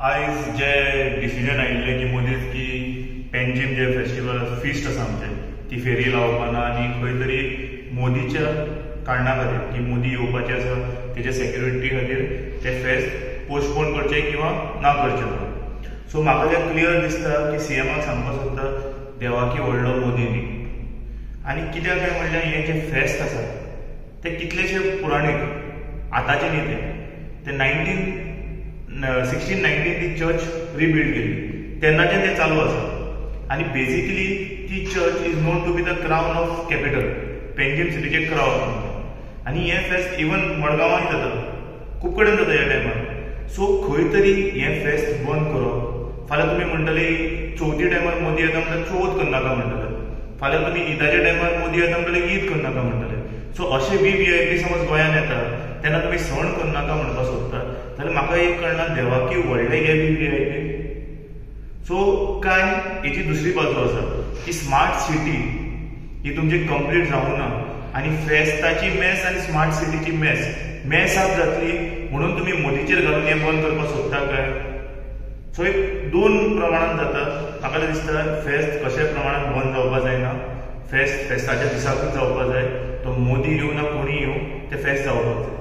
आयज जे डिसिजन आयिल्लें की मोदीच की पेंजीम जे फेस्टिवल फिस्ट आसा आमचें ती फेरी लावपाना आनी खंय तरी मोदीच्या कारणा खातीर की मोदी येवपाचे आसा तेच्या सेक्युरिटी खातीर ते फेस्त पोस्टपोन करचें किंवा ना करचें म्हणून. सो म्हाका तें क्लियर दिसता की सीएमाक सांगपाक सोदता देवाकी व्हडलो मोदी न्ही. आनी कित्याक काय म्हणल्यार हें जें फेस्त आसा तें कितलेशें पुराणीक, आतांचें न्ही तें, तें 1619 ती चर्च रिबिल्ड केली तेन्नाच्यान तें चालू आसा. आनी बेजिकली ती church is known to be the crown of capital, Panjim सिटीचें crown. आनी हें फेस्त इवन मडगांवांय जाता, खूब कडेन जाता ह्या टायमार. सो खंय तरी हें फेस्त बंद करप. फाल्यां तुमी म्हणटले चवथी टायमार मोदी येता म्हणल्यार चवथ करनाका म्हणटले, फाल्यां तुमी ईदाच्या टायमार मोदी येता म्हणटले ईद करनाका म्हणटले. सो अशे VVIP समज गोंयान येता तेन्ना तुमी सण करनाका म्हणपाक सोदता जाल्यार म्हाका एक कळना देवाकी व्हडले हे VVIP. सो काय हेची दुसरी बाजू आसा की स्मार्ट सिटी ही तुमची कंप्लीट जावंक ना आनी फेस्ताची मेस आनी स्मार्ट सिटीची मेस मेसाप जातली म्हणून तुमी मोदीचेर घालून हें बंद करपाक सोदता काय? सो एक दोन प्रमाणान जाता. म्हाका दिसता फेस्त कशे प्रमाणान बंद जावपाक जायना, फेस्त फेस्ताच्या दिसाकूच जावपाक जाय. तो मोदी येवं ना कोणी येवं, तें फेस्त जावपाक जाय.